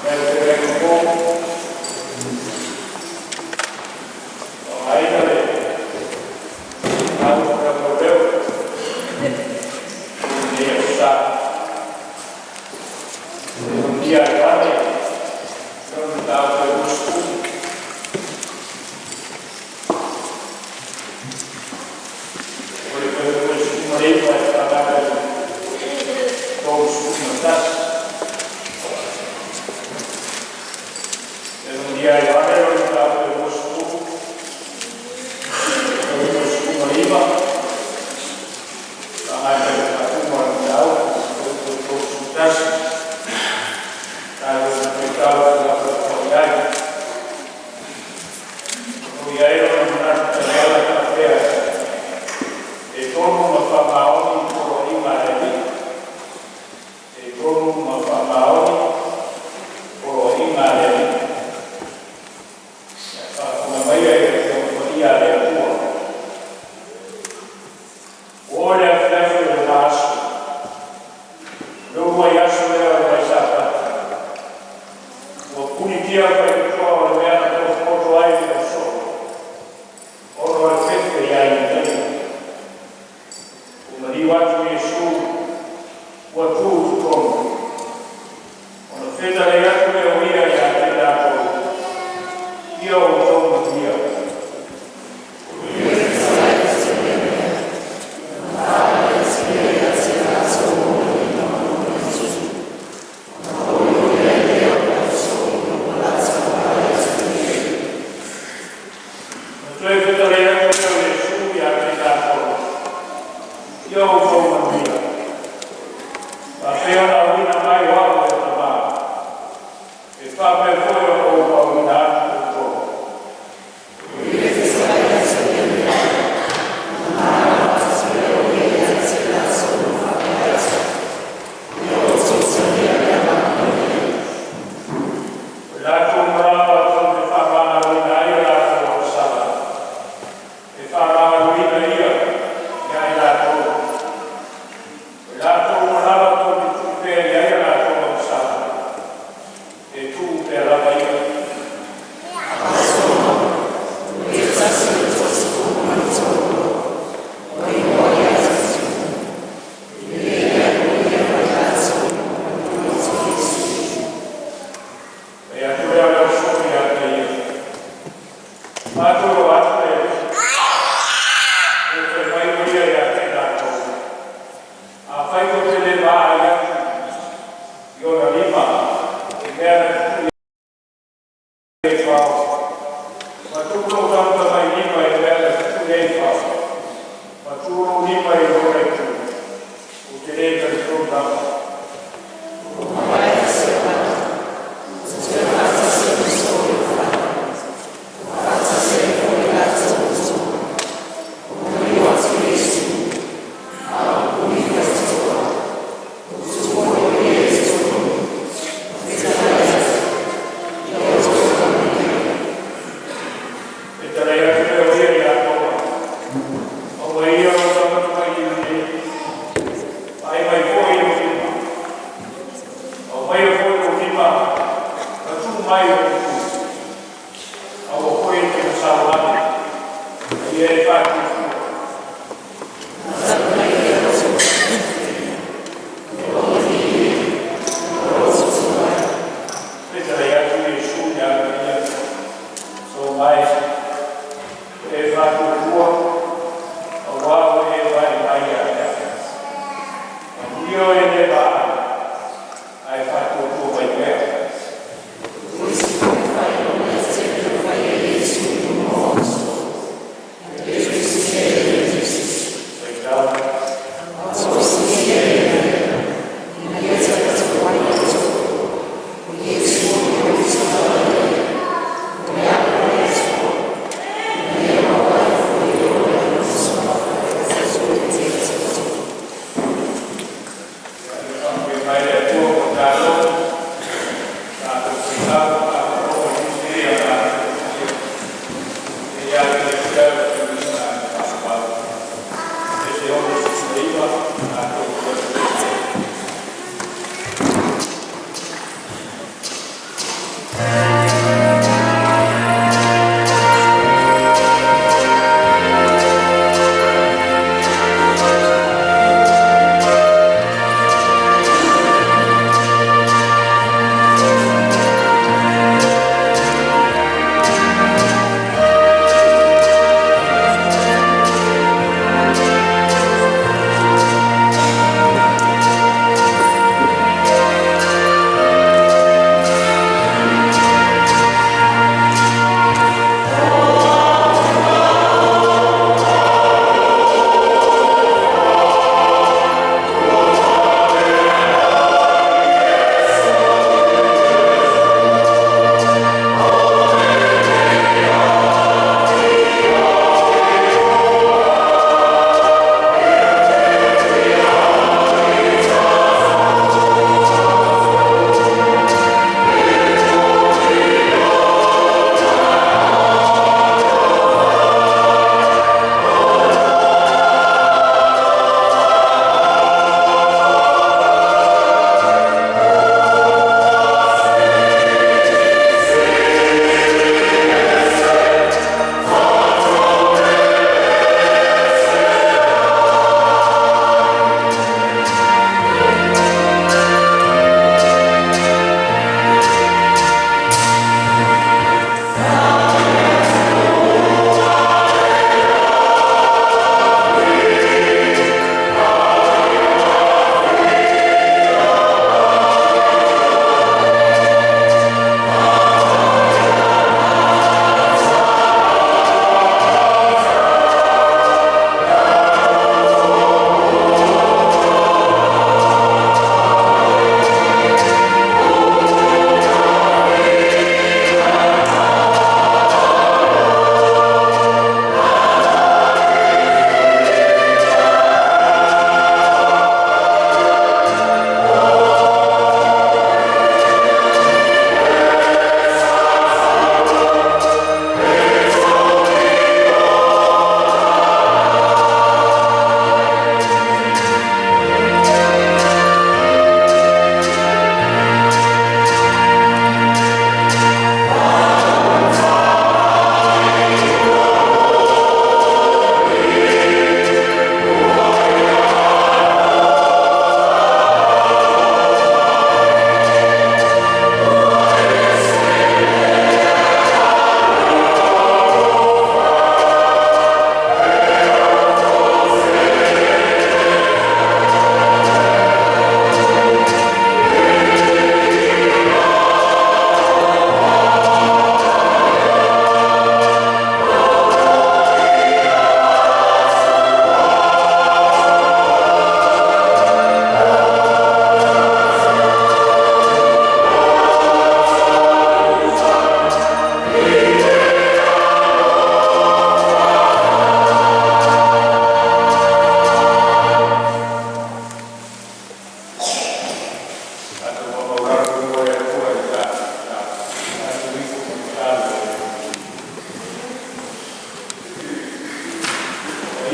Ia.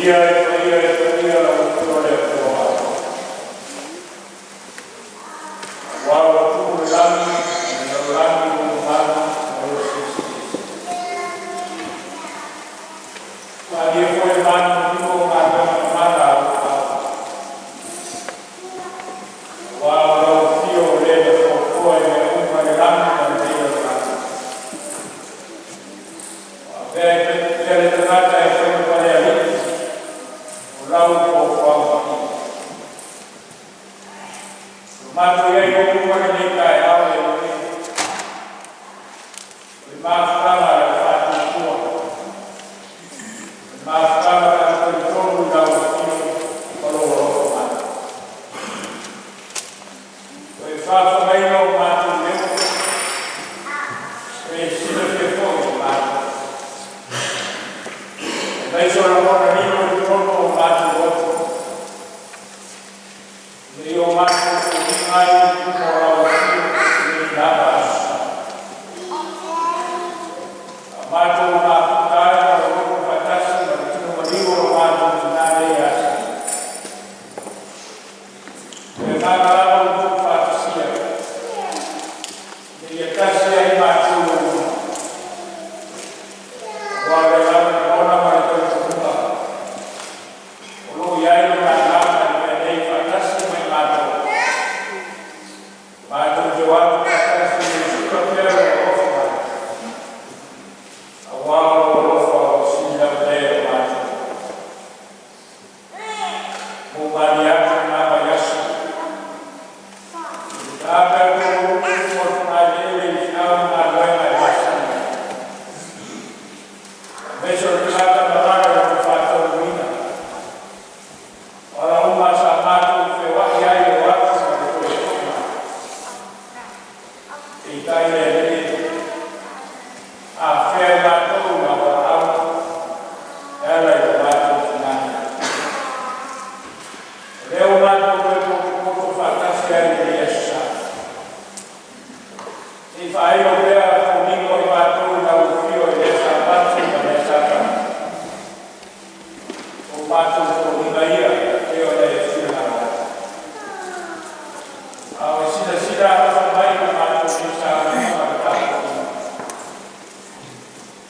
Paia e paia e paia lau Afioga i le Atua, aua ua tu'u le lagi ma le lalolagi i lou mamalu ma lou silisili ese. Ua faaalia foi le manimanima o galuega mamana a ou aao, aua o lau afio o le na foafoa i mea uma i le lagi ma lenei lalolagi. O afea e pea le tagata e faigapalealii, o lau foafoaga paia. Ua matou i ai i ou luma i lenei taeao le Alii, o le mafutaga a le au faatuatua, o le mafutaga e talitonu i lau Afio ma lou alofa mai. Ua e faafofogaina o matou leo, ua e silafia foi o matou. Aemaise o lagona lilo i totonu o o matou loto, ina ia o matou foliga ai i luma o lau Afio i lenei lava aso Sa. A o matou mafuta ai ma le loto faatasi ma le tino maliu o lo matou tina nei ia Sina. O le agaga lava ua tuufaatasia, ina ia tasi ai matou i lou luma, aua o lea lava e lagona ma le talitonuga, o lo o i ai Lona Agaga i le mea nei faatasi ma i matou, matou te o atu faatasi e usita pea Lou alofa mai, aua o lou alofa ua sili lava lea i lo matou ola. Ua ou malie atu i lena vaiaso, i le taape atu o lou utu i luma o le fogaeleele i feau ma galuega e masani ai, aemaise o le tagata malaga i lona faataunuuina. O ala uma sa matou feoai ai i le o atu ma le toe foi mai. Peitai le Alii, afea e matou i lau valaau e ala i lo matou tina nei. O lea ua matou toe potopoto faatasi ai i lenei aso Sa, se i faailo pea foliga o i matou i lau afio i lea Sapatu ma lea Sapati. O matou foliga ia e pei ona e finagalo ai. A o e silasila alofa mai i la matou nei saunoaga ma le tapuaiga.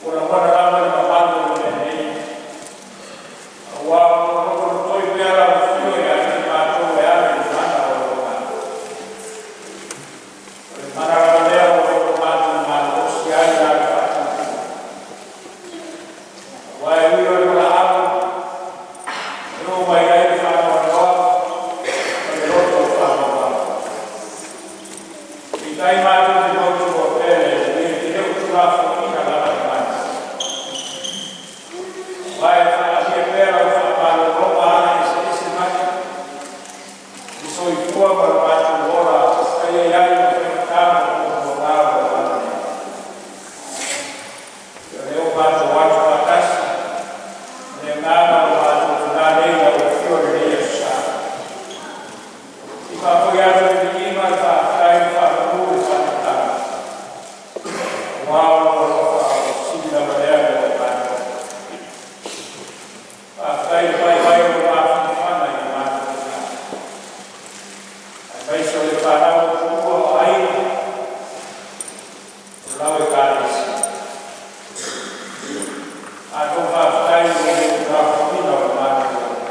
Ua lagona lava le mamalu o le mea nei, aua o lo o lotolotoi pea lau afio ia te i matou e ala i le mana o lou Agaga. O le mana lava lea o lo o matou malolosi ai la le faatuatua. Aua e ui o le valaau, e oo mai ai le faanoanoa ma le loto faamaualo. Peitai matou te mautinoa pea le Alii e te le o tuulafoaiina lava le mana. Aua e faaalia pea lau faamalologa ala eseese mai i le soifua ma lo matou ola faia ai ma faigata ma puapuaga o le lalolagi nei. O lea ua matou o atu faatasi ma le agaga o lo matou tina nei i lau afio i lenei aso Sa. Se i faafoi atu le viiga, le faafetai, le faamanu, le faamatala, aua o lou alofa ua sili lava lea i lo matou. Faafetai i le vaivai o le mafanafana i le matou tina, aemaise o le fanau o tuua o aiga o lau Ekalesia. Matou faafetai i le le tuulafoaiina o le matou ola.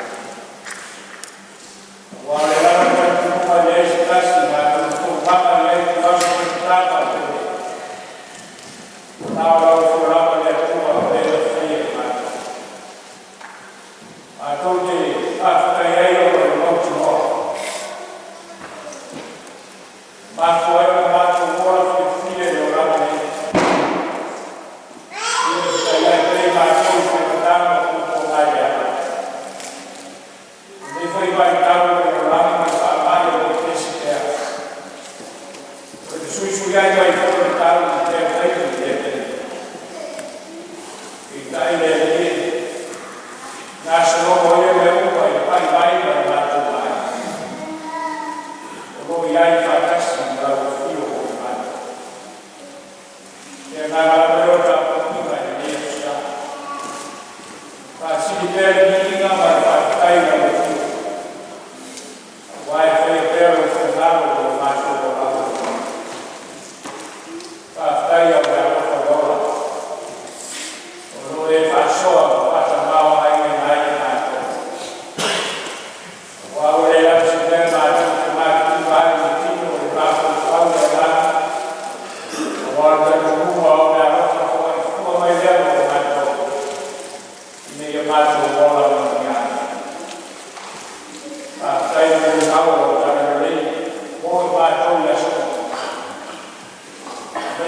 Aua o le lava le talitonuga e leai se tasi matou te toomaga i ai i tulaga faigata faapenei. Na o lau afio lava le Atua o le na faia i matou. Matou te faafetai ai ona o le mautinoa. Mafua ai ona matou ola fiafia i le olaga nei. Ia fetai ai pea i matou i faigata ma puapuaga i le agai. I lenei foi vaitau o le lalolagi ma le faamai o lo o pesi pea. O le fesuisuiai mai foi o le tau i lea taimi i lea taimi. Peitai le Alii, gasologa o ia mea uma i le pai mai ma le matou aiga. O lo o i ai faatasi ma lau afio o i matou. Le agaga lava lea o le tapuaiga i lenei aso Sa. Faasili pea le viiga ma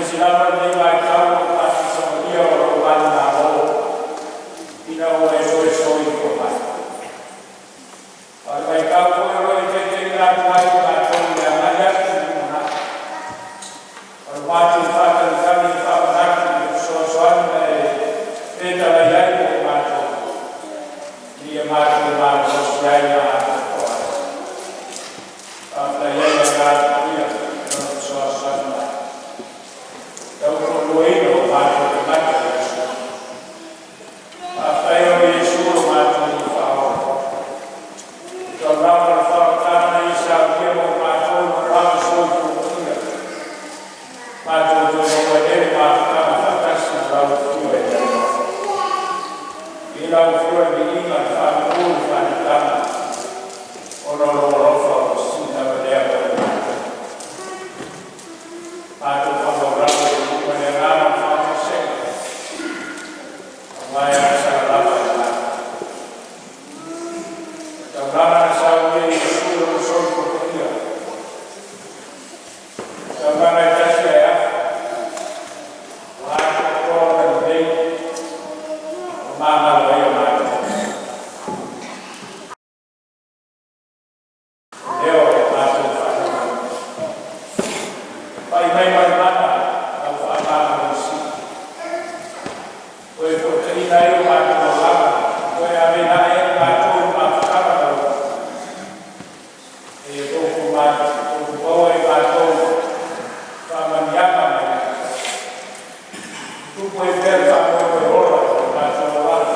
Aemaise lava lenei vaitau o lo o tatou savalia o lou manumalo ina ua e toe soifua mai. A o le vaitau foi o lo o e taitaiina atu ai i matou i le agai atu i le lumanai. O le matou faatalitali ma faamanatu i le fesoasoani na e fetalai ai mo i matou, ina ia matou malolosi ai ma atoatoa ai. Faafetai ai le Agaga Paia i Lona fesoasoani mai, tautoaluaina o matou tagata i le aso. Faafetai oe Iesu lo matou Alii Faaola, le taulaga o le faaolataga na e saunia mo i matou i lou ava soifua paia, matou toe maua ai nei le mafutaga faatasi ma lau Afio e le Alii. I lau Afio le viiga, le faamanu, le faaneetaga, ona o lou alofa ua sisii lava lea mo i matou. Matou faamaualalo i le Alii ma le agaga o le faatoesega, aua e agasala lava i matou. O le taulaga na saunia e Iesu i Lona soifua paia, o le taulaga e tasi ae afa, ua atoatoa ona lelei, ua magalo ai o matou leo i le matou faanoanoa. Pai mai ma le mana lau faamalosi, toe fuataina ai o matou agaga, toe avega ai i matou i le mafutaga ma lau Afio. E tofu maua i matou faamanuiaga mai le lagi. Tupu ai pea le faamoemoe ola o le matou olaga,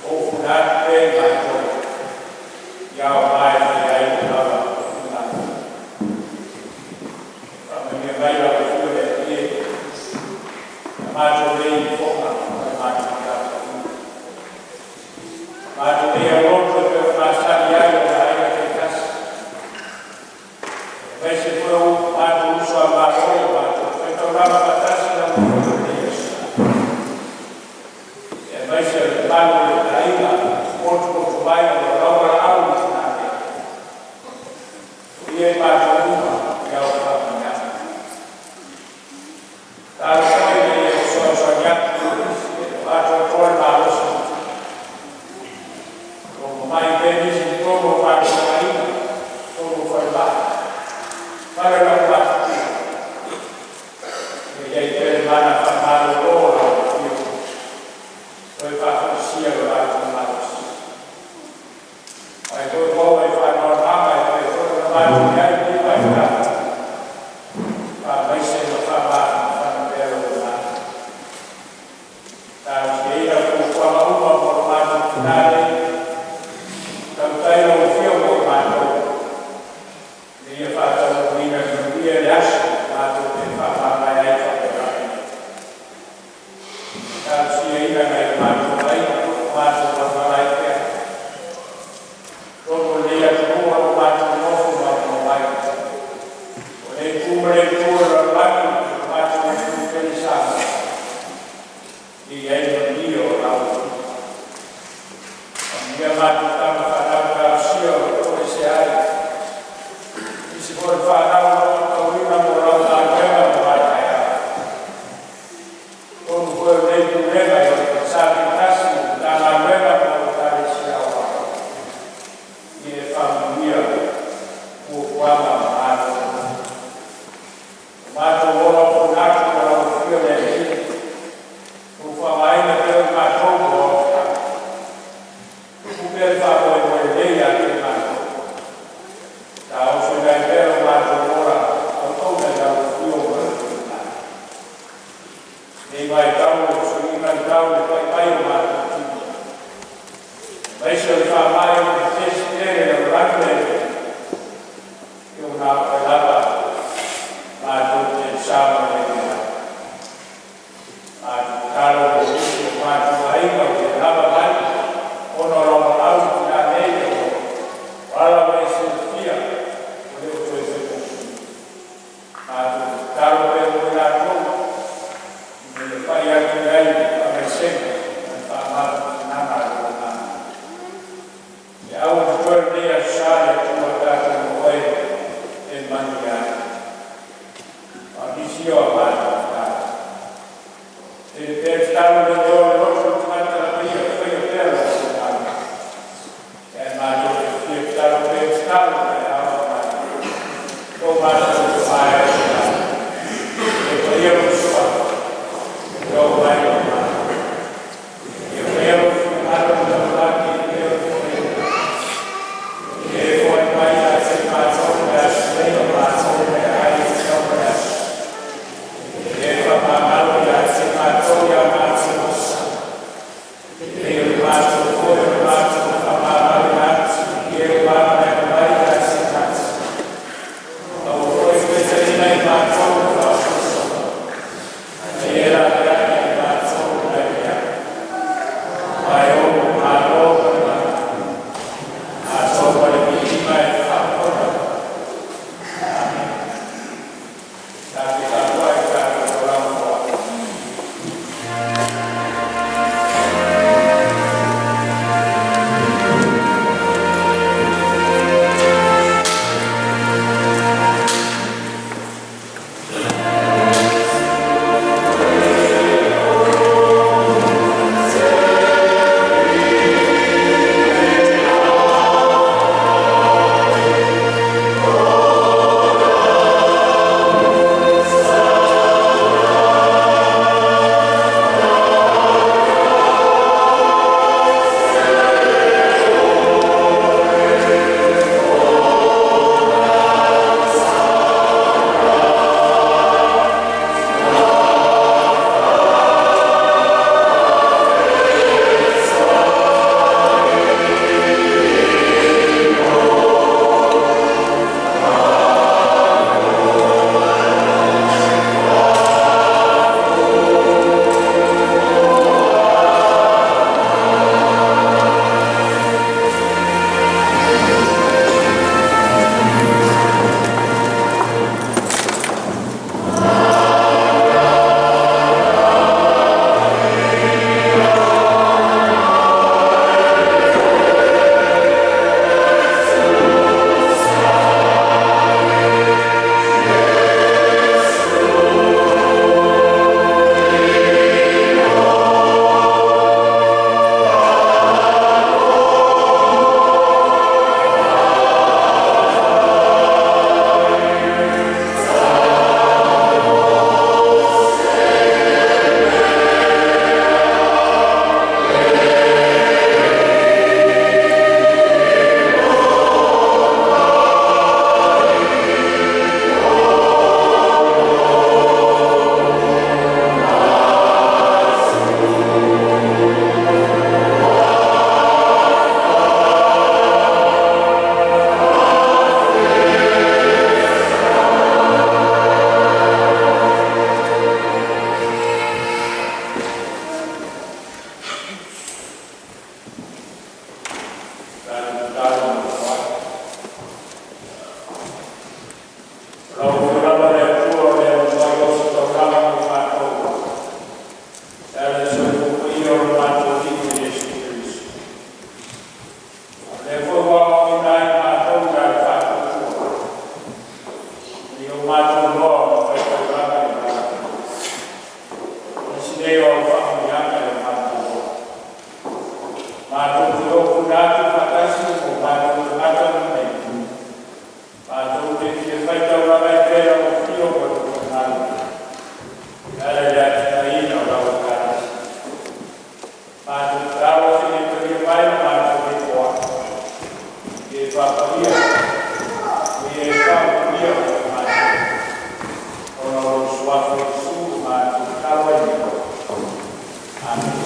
ofuna atu pea i matou i aoga e faia ai ua lava finagalo. Faamanuia mai lau Afio le Alii e, na matou nei fofoga o le matou tapuaiga. Matou nei aulotu e pei ona masani ai o aiga taitasi. Aemaise foi o matou uso a Malo, matou faitaulaga faatasi i lau Afio i lenei aso. Aemaise o le mamalu o le aiga motumotu mai o lo o laumalaau i tinamea. Ia i matou uma i au faamanuiaga. Talosia ina ia fesoasoani atu e atoatoa le malosi o mamai pea nisi i totonu o matou aiga, totonu o falemai, fale o laumatutua, ia i ai pea le mana faamalolo o lau Afio, toe faafoisia lo latou malosi. Ae toe maua i faanoanoaga e pei foi ona matou i ai i lenei vaitau, faamaise ma faamafanafana pea lou agaga. Talosia fuafuaga uma mo le matou tina nei, tautai lau Afio mo i matou, ina ia faataunuuina manuia le aso matou te faamavae ai faapena. Talosiaina nai o matou aiga o matou malamalama ai pea. Totonu o lenei atunuu o lo o matou nonofo ma maumau ai. O lenei itu ma lenei itu o le lalolagi, o matou atunuu pele Samoa, ia i ai le manuia o lau Afio. Faamanuia matou tama fanau talosia o lo o toesea ai. Nisi foi o fanau o lo o aotauina mo lau galuega mo a taeao. Totonu foi o lenei pulega i o sa taitasi i Matagaluega ma Ekalesia aoao, ia e faamanuia fuafuaga ma malo. O matou ola ofuna atu ma lau Afio le Alii, ua faaaogaina pea o matou mo aofitaga. Tupu pea le faamoemoe lelei ia te matou. Ta oso i pea lo matou ola auauna i lau Afio ma lau finagalo. Nei vaitau o fesuiaiga tau le pa'ipa'i o matou tino. Aemaise o le faamai o tetesi tele i le lalolagi le e ona o lava matou te Afio a matou tatalo. E pea tatalo le leo o le loto o le tagata lagaia e faia pea lou finagalo. Ae matou te fia tatalo pea tatalo i taeao ma matou. O matou tama e i le lagi, ia paia lou suafa, ia oo mai lou Malo. Ia faia lou finagalo i le lalolagi e pei ona faia i lagi. Ia e foai mai ia te matou le aso nei o matou meaai e tatau ona le aso. Ia e faamagalo ia te matou i a matou kosa. E pei ona matou foi o le matou faamagaloina atu i e ua agamaimoa mai ia te matou. Aua foi ne i taitaina matou i le faasoasoaga, a ia e laveai ia i matou mai le leaga. Aua e ou le Malo ma le mana, atoa ma le viiga e faapapa lava. Amene. Tatou tapuai i le tatou folauga foau. Tatou tatalo ma foai. O lau Afio lava le Atua o le ua mai ositaulaga ma matou e ala i le soifua paia o lo matou Alii o Iesu Keriso. A o lea foi ua aoaoina ai matou i la le faatuatua, ina ia o matou iloa ona faitaulaga i le Malo. O nisi nei o au faamanuiaga i lo matou ola. Matou te tofuina atu faatasi ma o matou tagata ma mea, matou te fia faitaulaga ai pea i lau Afio ma lou finagalo e ala i le atinaeina o lau Ekalesia. Matou tatalo seia e talia mai la matou nei foai, ia e faapaia ma ia e faamanuia mo i matou, ona o lou suafa Iesu ua matou tatalo ai nei. Amene.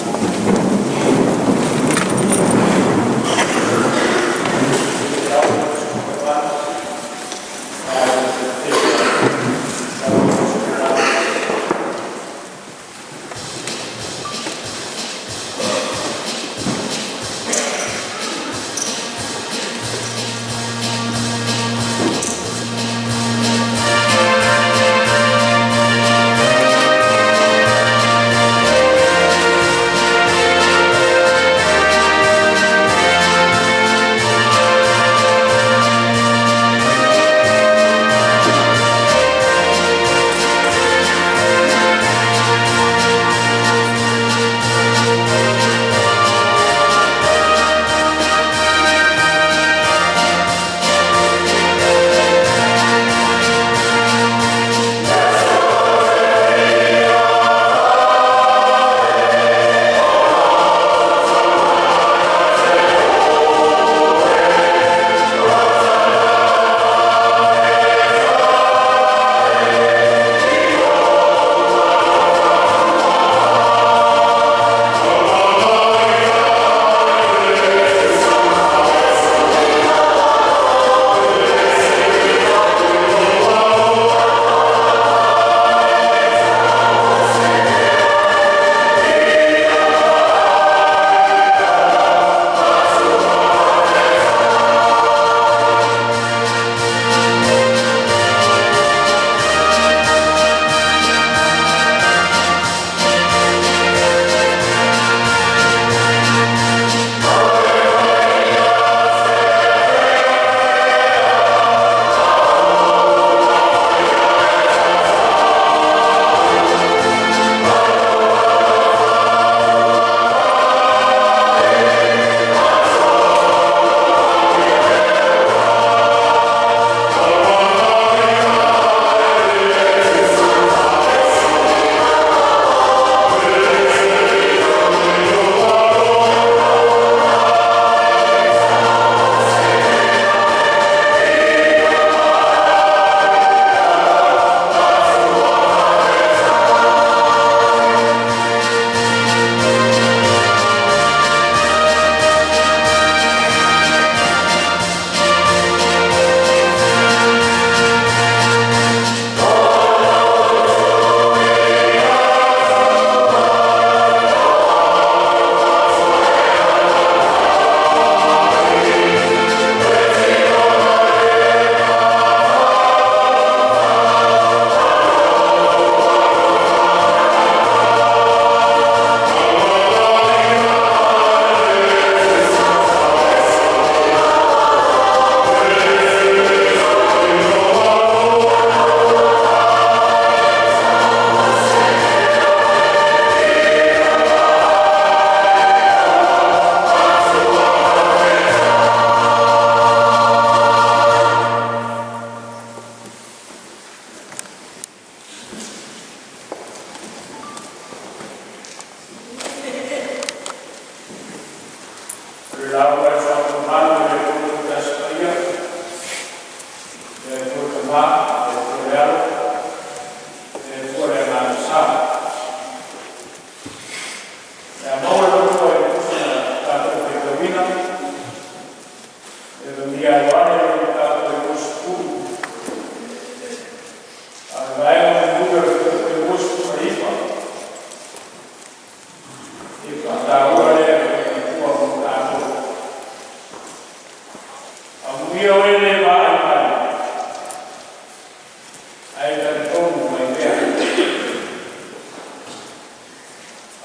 Ae talitonu mai pea.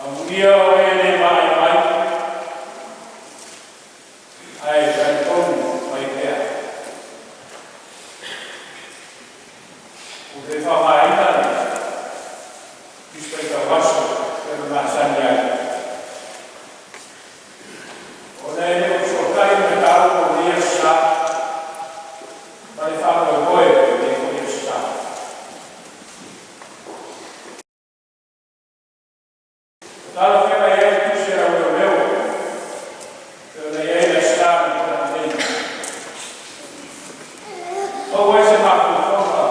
Amuia oe e le vaai mai, ae talitonu mai pea. Ua le faaaogaina le Tusi Faitau Aso e pei ona masani ai, ona e le o fesootai le mataupu o lenei Aso Sa ma le faamoemoe o lenei foi Aso Sa. Ua talafeagai ai le tusi a le Au Leoleo e pei ona i ai le Aso Sa na tea nei, maua ai se mafaufauga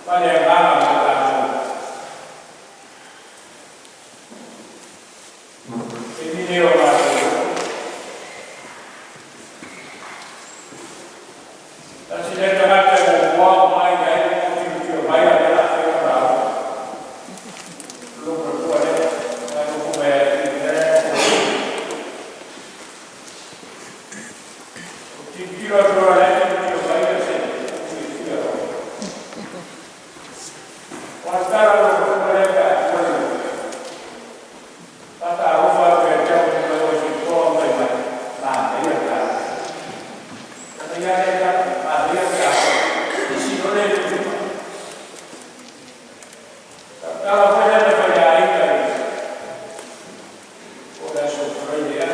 faaleagaga mo tatou. Taimi nei o matou loto. Tasi lea tagata e muamua mai ai o tilotilo mai a le afea ma lou matua lea, mai nofo mai ai i lea. O tilotilo atu loa la e tilotilo mai ia se fiafia loa. O le tala o lou matua lea pe a tua le faatalofa atu ia te au mai o soifua mai mai manaia le tala. Ona ia lea tala, manaia le tala. Isi loa le lima. Tala foi lea na faiaina i o le Aso Faraile ea.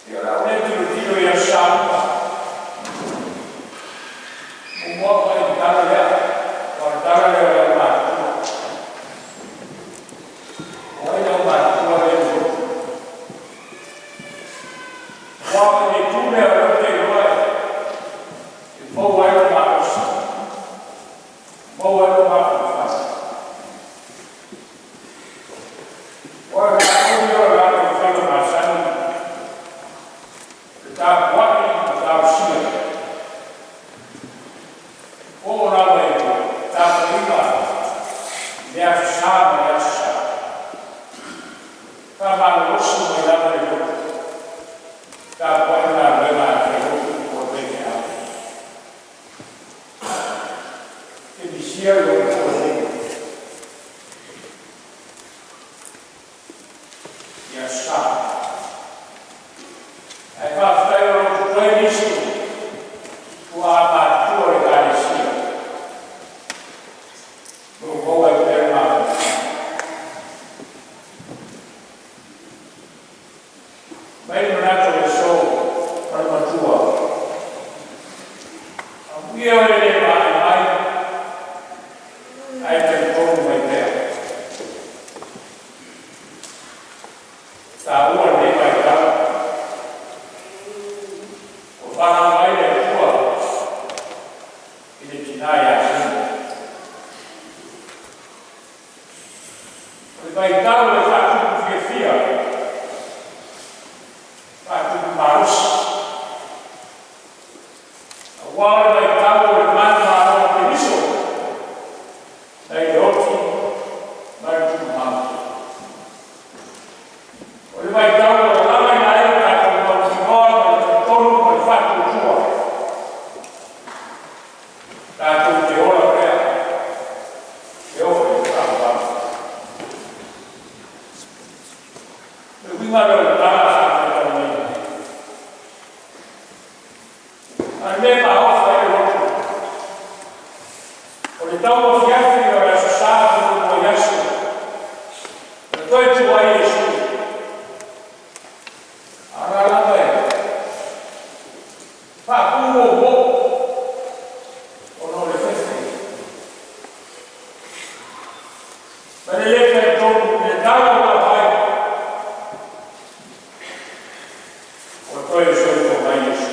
Ia o le a ou le tilotilo i aso sa uma. Muamua mai le tala lea, o le tala lea o le aumatutua. O ai le aumatutua lea e loto? Ua o le itu lea o lea ou te iloa e maua ai le malosi, maua ai le mafaufau. O le latou ia o le latou faiva masani, le tapuai ma talosia. O lava i le tapuaiga i le aso Sa ma le aso Sa. Faamalolosi mai lava le loto. Tapuai le galuega a le failotu o le faifeau. E misia le loto nei. I aso Sa. Ae faafetai o lo o totoe nisi ua matutua o le Ekalesia. O maua ai pea le mafaufau. Mai le manatu o le aso ma le matua. Amuia oe e le vaai mai, ae talitonu mai pea. Taua lenei vaitau. O valaau mai le Atua i le tina ia Sina. O le vaitau e faatupu fiafia, faatupu malosi. Aua o le vaitau o le manumalo o Keriso, nai le oti ma le tumau. O le vaitau o lamaina ai o tatou mautinoa ma le talitonu ma le faatuatua. Tatou te ola pea, e oo i le faavavau. Le uiga lea o le tala sa faitau nei. A le mea maofa ai le loto. O le tau afiafi o le Aso Sa mo i aso. Na toe tu ai Iesu. Ara lava e faapumomo ona o le fefe. Ma le le talitonu i le tala ua aumai. Ua toe soifua mai Iesu.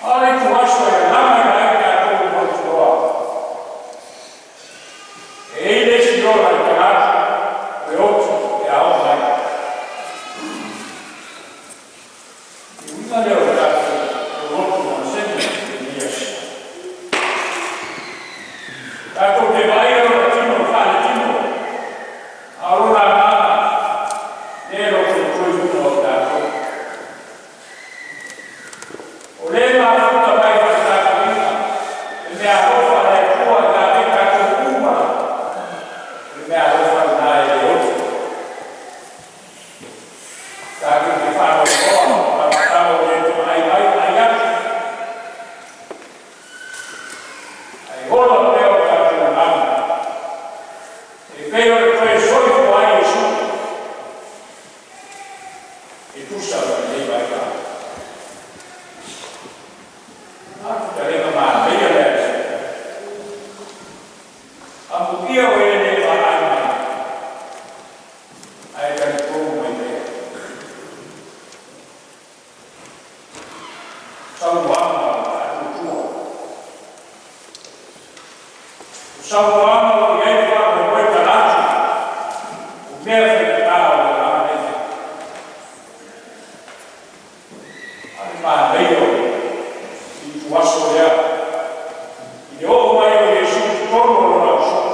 A o le ituaso e lamaina ai tatou mautinoa. E i ai le isi ola i tagata o le oti e ao mai. I uiga lea o tatou loto maseni i lenei aso. Tatou te vaai o le tino faaletino, a o lona agaga lea e lotoitoi luna o tatou. O le mafuta mai fale tatou i'a, le meaalofa a le Atua ia te tatou uma lava, o le meaalofa lenā e le oti. Tatou te faanoanoa ma tamatama ua le toe vaai mai ma vaai atu, ae ola pea o tatou agaga e pei ona toe soifua ai Iesu e tusa ma lenei vaitau. A fetalaiga manaia lea, amuia o e le vaai mai, ae talitonu mai pea. Saunoaga o le faatuatua, o saunoaga ua i ai le faamoemoe talatwi, o mea faigata o le olaga nei. A o le manaia o le ituaso lea i le oo mai o Iesu i totonu o lona ausoo.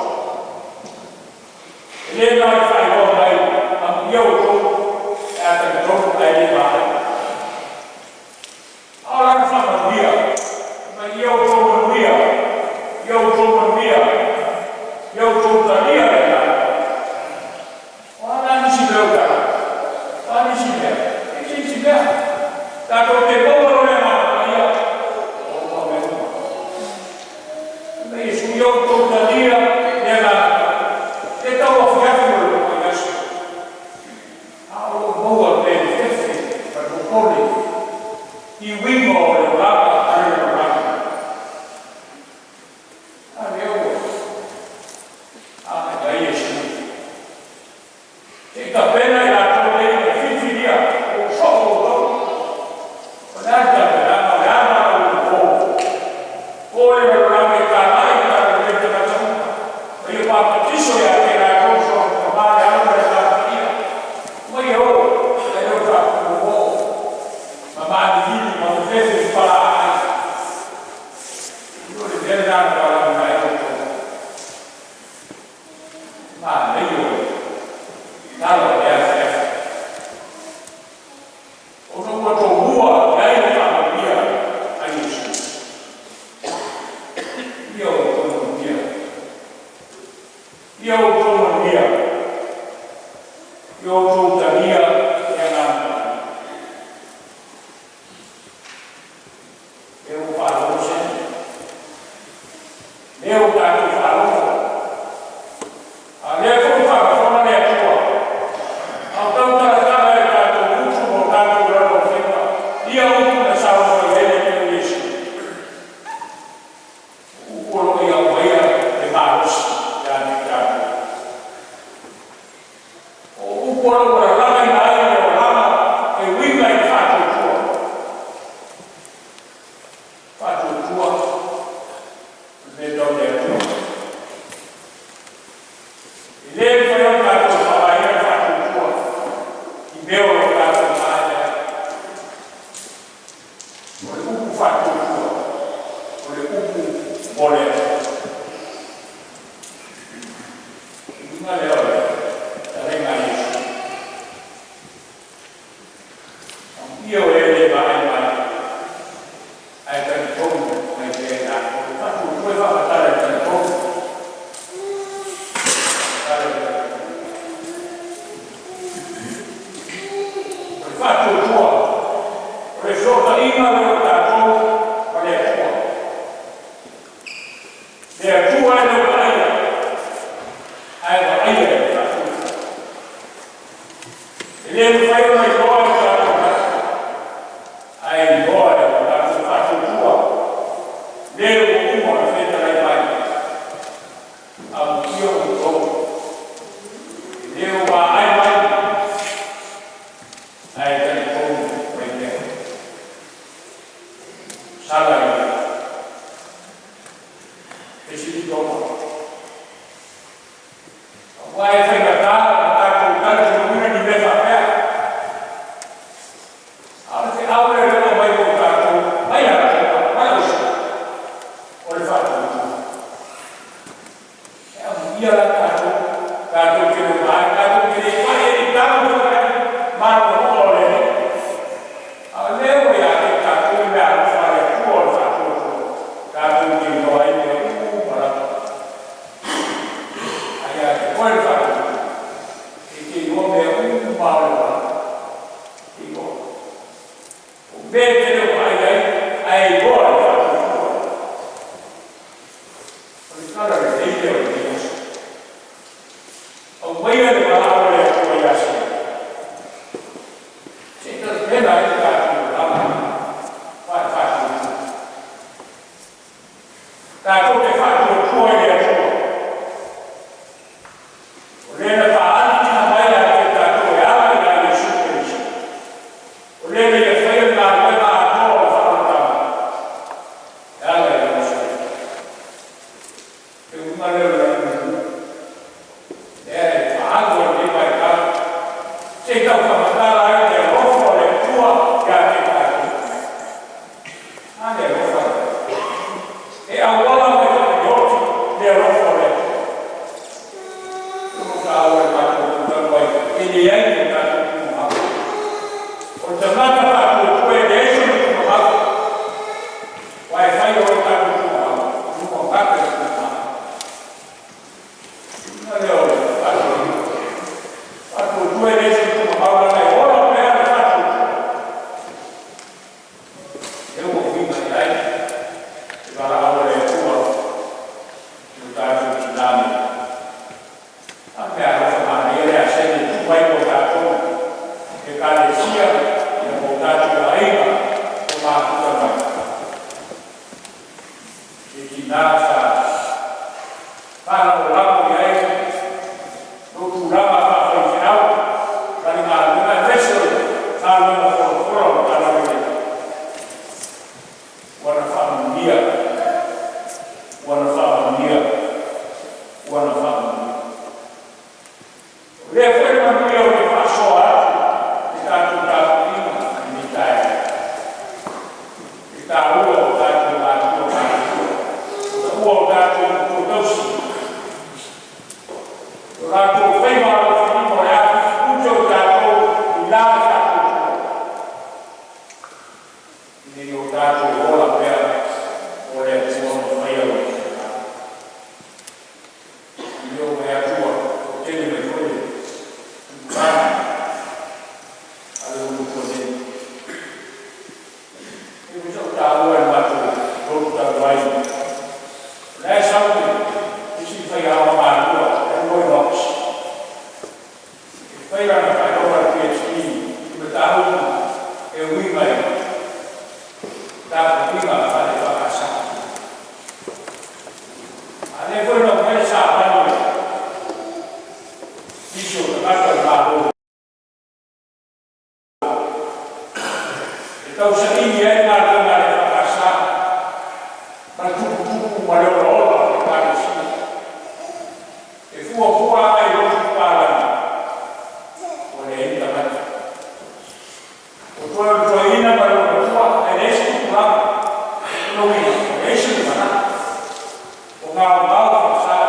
E le na o le faailoa mai, amuia outou pe a talitonu ae le vaai. A o lana faamanuia, mai ia outou manuia, ia outou manuia, ia outou talia le agaga. O a la nisi mea o tatou? O a nisi mea? E se isi mea. Tatou te maua loa le Agaga Paia, ua uma mea uma. Mai Iesu, ia outou talia le Agaga Paia. Le tau afiafi o le lo'u aso. A o loo maua pea le fefe ma le popole i uiga o le olaga ma le lalolagi. A lea ua agai mai Iesu. Se i tapena i latou nei na filifilia o soo outou. O le a le tapenaga, o le a valaauina po. O le lalolagi e tagai i tatou tagata uma. Ma ia papatiso ia te latou so ma le Alo ma le Agaga Paia. Mai e o, e leo tatou o. Ma maanilili ma fefefe fepalaai. O le mea lena na valaauina ai outou. Manaia o le tala o le afiafi. Ona ua tomua i ai le faamanuia a Iesu. Ia outou manuia. Ia outou manuia. Ia outou talia le Agaga Paia. Lea ua faalogo sene. Lea ua tatou faalogo. A lea foi faafofoga le Atua. A o tautalatala e tatou utu ma o tatou lauaufaiva. Ia upu na saunoa i ai le Alii o Iesu. Upu o loo ia aumaia le malosi ia te tatou. O upu o loo ua lalagaina ai le olaga e uiga i le faatuatua. Faatuatua o le mea tau le Atua. E le mafai ona tatou faaaogaina le faatuatua i mea o lo o tatou vaai ai. O le upu faatuatua, o le upu mo le Atua. Uiga lea o le fetalaiga a Iesu. Amuia o e le vaai mai, ae talitonu mai pea i latou. Faatuatua e faamatala i le talitonu. Faamatala i le talitonu. O le faatuatua, o le fesootaiga lea o tatou ma le Atua. Le Atua e le vaaia, ae vaaia e le faatuatua. E le mafai ona iloa e tatou manatu, ae iloa e o tatou faatuatua. Le ua uma ona fetalai mai. Amuia outou. E le o vaai mai, ae talitonu mai pea. Sala i fesili toma. Aua e faigata na tatou talitonuina ni mea faapea. A o le feau lea lea ua mai mo tatou, mai Atua, mai uso, o le faatuatua. E amuia la tatou, tatou te le vaai, tatou te le pai e ni tago foi malo o le Alii. A o lea ua ia te tatou le mea alofa. Ae iloa le faatuatua. O le tala lelei lea o lenei aso. Aumaia le valaau a le Atua ia Sila, se i tapena ai le tatou olaga faale-faatuatua. Tatou te faatuatua i le Atua, o le na faaali mai ia te tatou e ala ia Iesu Keriso. O le na ia faia le galuega atoa o le faaolataga, e ala i lona soifua. E uiga lea o le lagi, lea e faaalu ai lenei vaitau, se i tau faamatala ai le alofa o le Atua ia te tatou. A le alofa e auala mai faaleoti le alofa o le Atua. O taua le matou talu ai e leai ni o tatou tumamau. O le tagata faatuatua e leai sona tumamau, aua e fai o le tatou tumamau, ua gata i le tumamau. Na lea o le faatuatua. Faatuatua e leai sona tumamau leaga e ola pea le faatuatua. E ua uiga i ai le valaau a le Atua i o tatou tinā nei. A mea alofa manaia le aseni e tuu ai mo tatou Ekalesia ia mo tatou aiga o mafuta mai. E tinā sa faalagolago i ai lou tulaga faafaifeau ma le galuega aemaise o le galuega folafola o le Talalelei. Ua na faamanuia, ua na faamanuia, ua na faamanuia. O lea foi le manuia o te faasoa atu i tatou tapuaiga i lenei taeao. I taua o tatou matua matutua, taua o tatou matua tausi, o latou faiva alofilima o le aputiputi o tatou i la le faatuatua, ina ia o tatou ola pea mo le Atua ma faia Lona finagalo. Ua ou vaai atu ua toatele mai foi le tupulaga a le ulutua nei. E sa ou taua i le matou lotu talu ai, o la e sau le isi faiaoga malua e Roy Knox e fai lana faailoga PhD i mataupu e uiga i tapuaiga faale-EFKS. A lea foi na aumai le savali nisi o tagata o le Malo e tausaili ai galuega a le EFKS ma le tuputupu ma le olaola o le Ekalesia. E fuafua agai i lotu papalagi, ua leai ni tagata. O toe o le toeaina ma le olomatua, ae leai se tupulaga. O lona uiga, ua leai se lumanai. O gaogao falesa.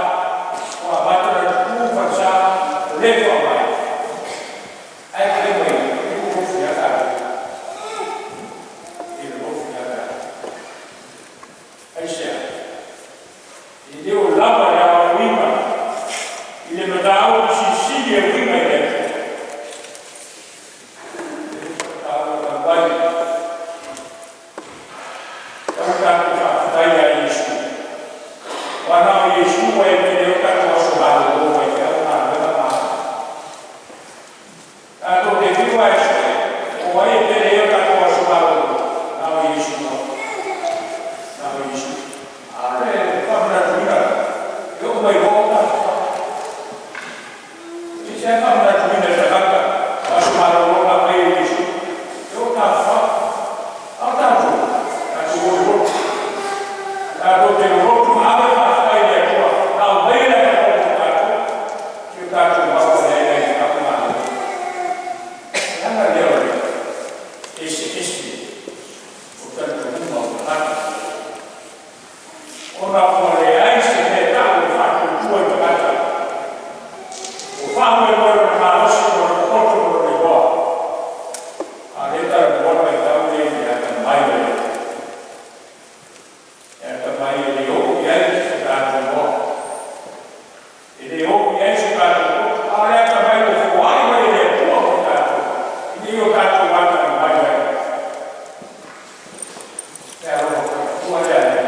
Atua lea le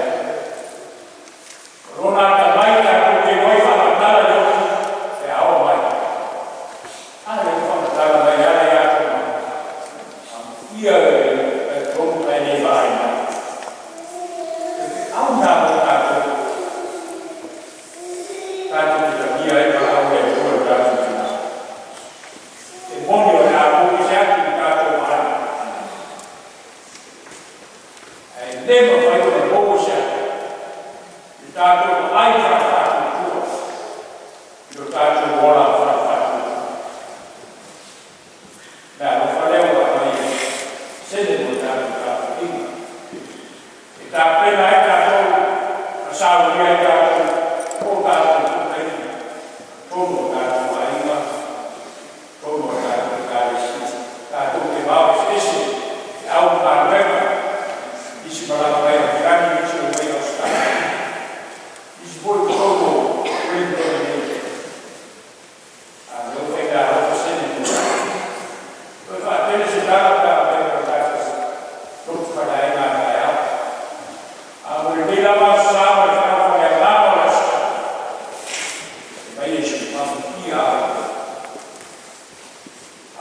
O lona atamai tatou te iloa ai faamatala i le oti pe a oo mai. A lea ua faamatala mai ala ia Toma, amuia e talitonu ae le vaai mai. O le feau lena mo tatou, tatou te talia ai le valaau a le Atua i lo tatou tina. E moni o le a pou ese atu i le tatou vaai, ae le mafai ona pou ese atu i le tatou vaai faale-faatuatua i lo tatou ola faale-faatuatua. Le alofa lea ua aumai e sene mo le tatou tapuaiga. E tapena ai tatou ma saunia ai tatou o tatou tutaina totonu o tatou aiga, totonu o tatou Ekalesia. Tatou te vao eseese i feau ma galuega, nisi malaga mai Aukilani, nisi o mai Ausetalia, nisi foi o totonu o Wellington nei. A o lea ua fai meaalofa sene mo tatou. Toe faatele se tala pe a fai o le tatou lotu faleaiga a taeao. A mo lenei lava aso sa ma le feau faaleagaga o le aso sa, fai mai Iesu, amuia ai.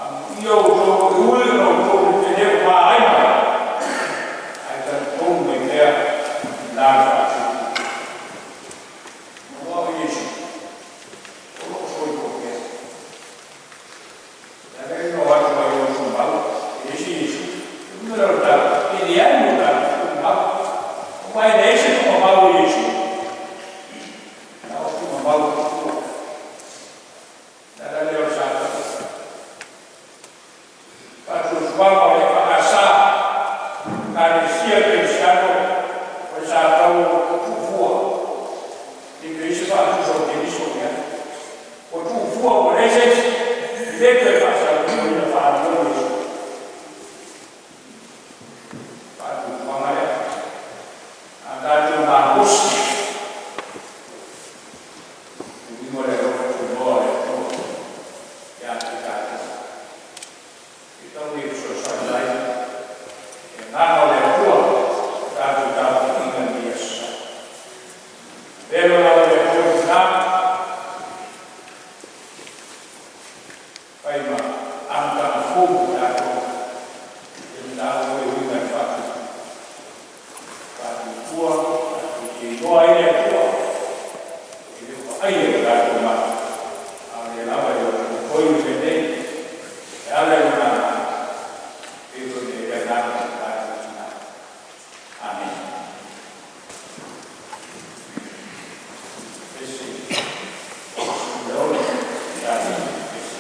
Amuia outou e ui ina outou le o vaai mai, ae talitonu mai pea i la le faatuatua. Aua o Iesu, o lo o soifua pea. Le ala lea na o atu ai o tumau, e ese Iesu. Le uiga lea o le tala, e leai ni o tatou tuumau. Aua e leai se tuumau o Iesu. Na o tuumau o Atua. Le ala lea o le Satani. Faatuatuaga o le EFKS, Ekalesia Kerisiano, o le sa tau tuufua. E le toe i ai se faatusa o Keriso i ai. Ua tuufua ua leai se isi, e le toe faasalalauina faalogo Iesu. Faatuatuaga lea. A tatou malosi, le uiga o le alofa tunoa o le Atua ia te tatou. E tau ia fesoasoani mai le agaga o le Atua i tatou tapuaiga i lenei aso sa. Velo lau le Atua i tina, fai ma amataga fou mo tatou, le mataupu foi e uiga i le faatuatua. Faatuatua tatou te iloa ai le Atua, e le o vaaia e tatou mata, a o lea lava e otootoina le mea nei e ala i lona agaga, e pei foi ona i ai le agaga o le tatou Tina. Amene. Ese 16, tatou ese.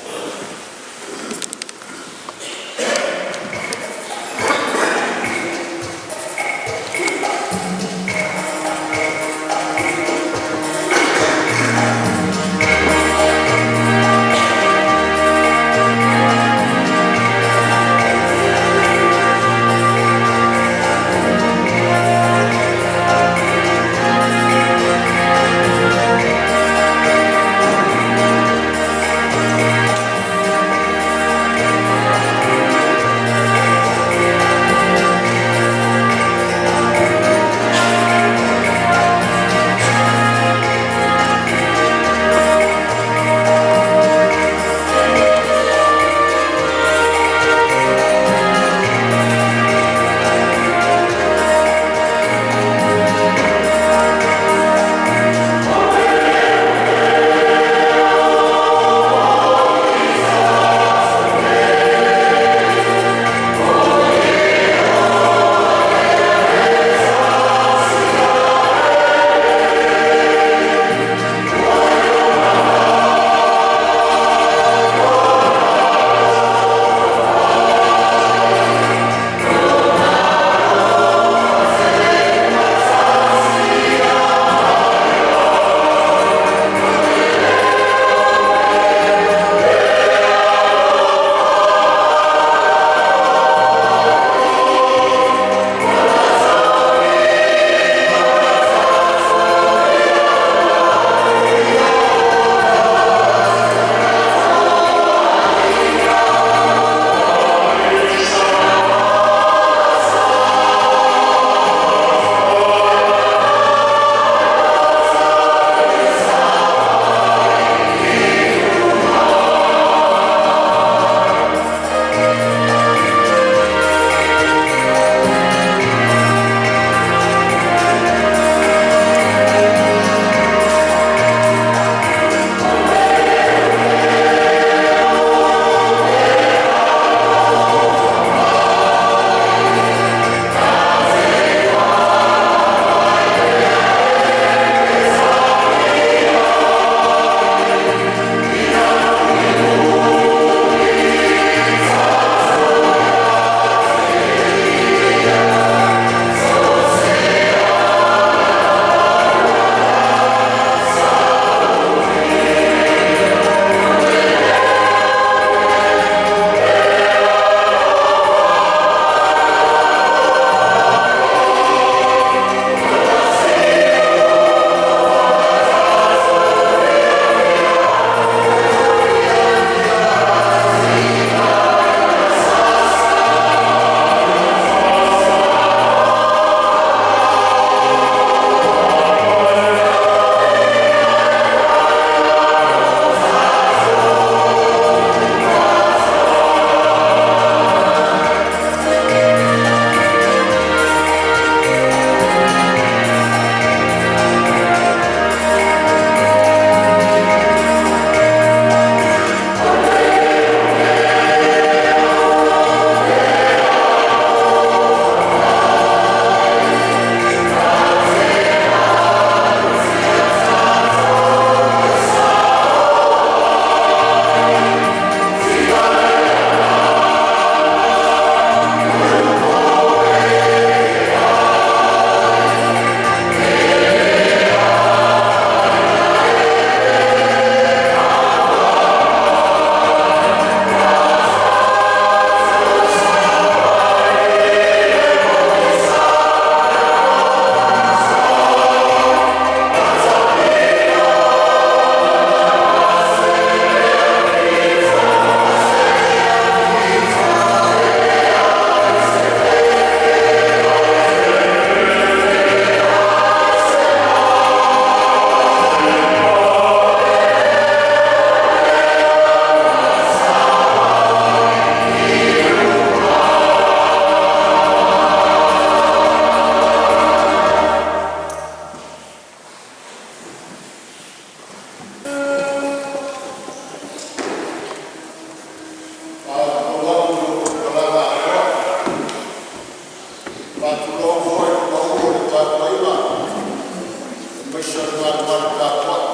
Tapuai.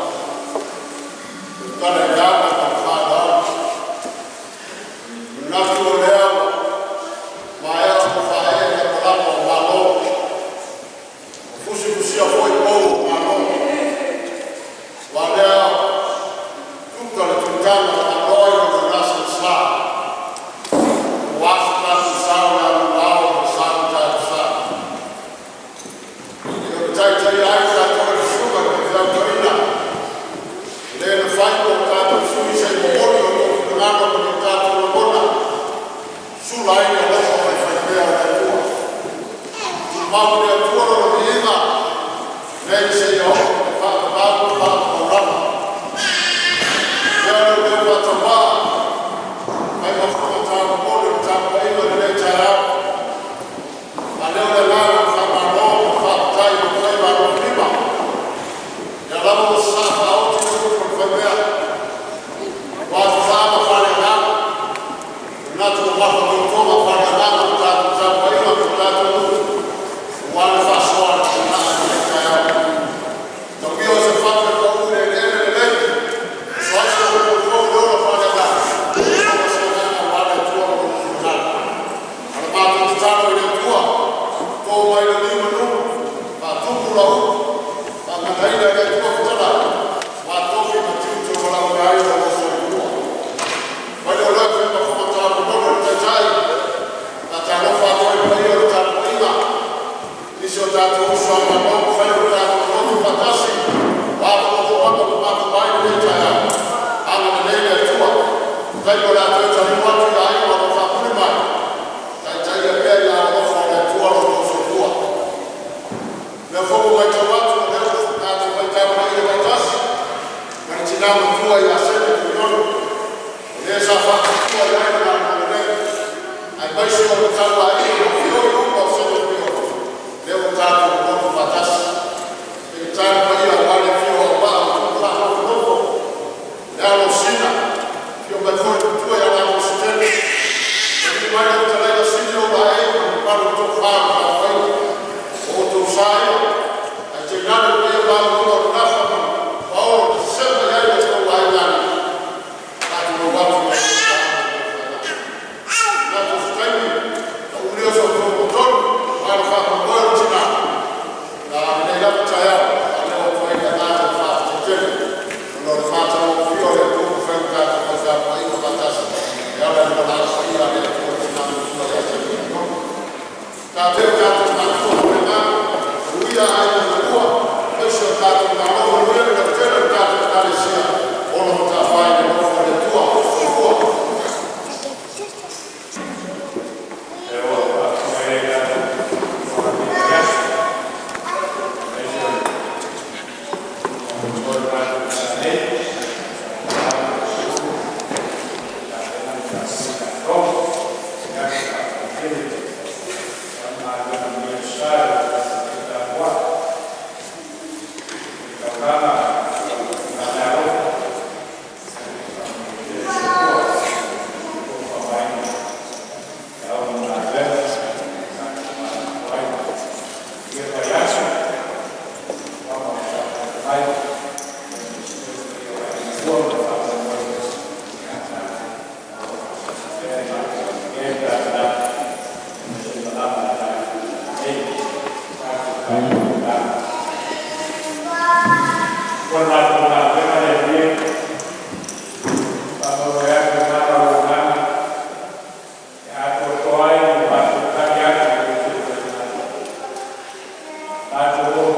Tautala i le ava ma le faaaloalo. E manatu o lea ua maea ona faaee lapalapa o malo, ua fusifusia foi pou o Malo, aua lea tuta o le Tuitaga na faaloa i lona gasolosā, aua so tatou sao i le aluao ma le sa matauta. E ono taitaia ai tatou e le Susuga i le Faifeau Toeaina, o le na fai ma o tatou sui se i momoli lo outou finagalo ma ni o tatou lagona, sula ai le alofa faifaipea o le Atua. Tumau i le Atua lona viiga nei seia oo i le faavavau ma le faavavau lava. Avea lou leo faatauvaa e fai ma fofoga taumolimoli o le tapuaiga i lenei taeao, e faaleo le agaga o le faamalo ma le faafetai i lou faiva alofilima, o lea lava ua sasaa faaoti le upu a le faimea, aua fefaga faaleagaga. E manatu ua gafa totoga faaleagaga le tatou tapuaiga ma le tatou nuu aua le faasoa a le atinae i lenei taeao. Tau ia o se fatu e pau i le eleele lelei, oso ai si ou upu i le ola faaleagaga, ola se agaga aua le Atua ma Lona finagalo. A o le matou tatalo i le Atua, to mai le liu manu, faatumu lau upu, faagataina e le Atua fetalai aua tofi ma tiute ua valaauina ai lo oulua soifua. Fai lea o loe fai ma fofoga taumolimoli o le Taitai, faatalofa atu ai i le paia o le tapuaiga i nisi o tatou uso a Malo ua mafai ona tatou lotu faatasi, o a foi auaunaga ua mafua ai lenei taeao, agalelei le Atua i le taimi o le a toe taliu atu i aiga o lo o faamuli mai, taitaia pea i aao alofa o le Atua lo outou soifua. O lea foi ua matau atu o lea ua tatou matau paia faatasi ma le tina matua ia Sele Fuiono, o le sa faatutua i ai le Malo lelei, aemaise o le taulaga ma afio uma o Sele Fuiono, lea ua tatou lotu faatasi. Faigata le paia aua le afio o Auvaa o Tupu Faanofonofo, le alo o Sina, afio mai foi le matua ia Lamositele, liliu mai lau fetalaiga Sili Olaei ma le mamalu i le Tofa o le Paofaiga. O outou sa ia, ae tainane le paia maualuga o le Gafa ma Paolo na sesega i ai lo outou aigani. E faatulou atu i lenei taeao ma le faaaloalo. Manatu o se taimi ona pau lea o sa upu tolu aua le faamoemoe o le tina, a o lenei lava taeao e faaleo atu ai le agaga o le faafetai tele ona o le matagofie o le Atua ua mafai ona tatou fai tapuaiga faatasi e ala i le valaau paia a le Atua i le tina matua ia Sele Fuiono. Tatou tatou mafutaga faaleagaga, manuia aiga e lua, aemaise o le tatou Malo, manuia le lautele o le tatou Ekalesia. Ola matafai i le alofa o le Atua. Soifua. Ua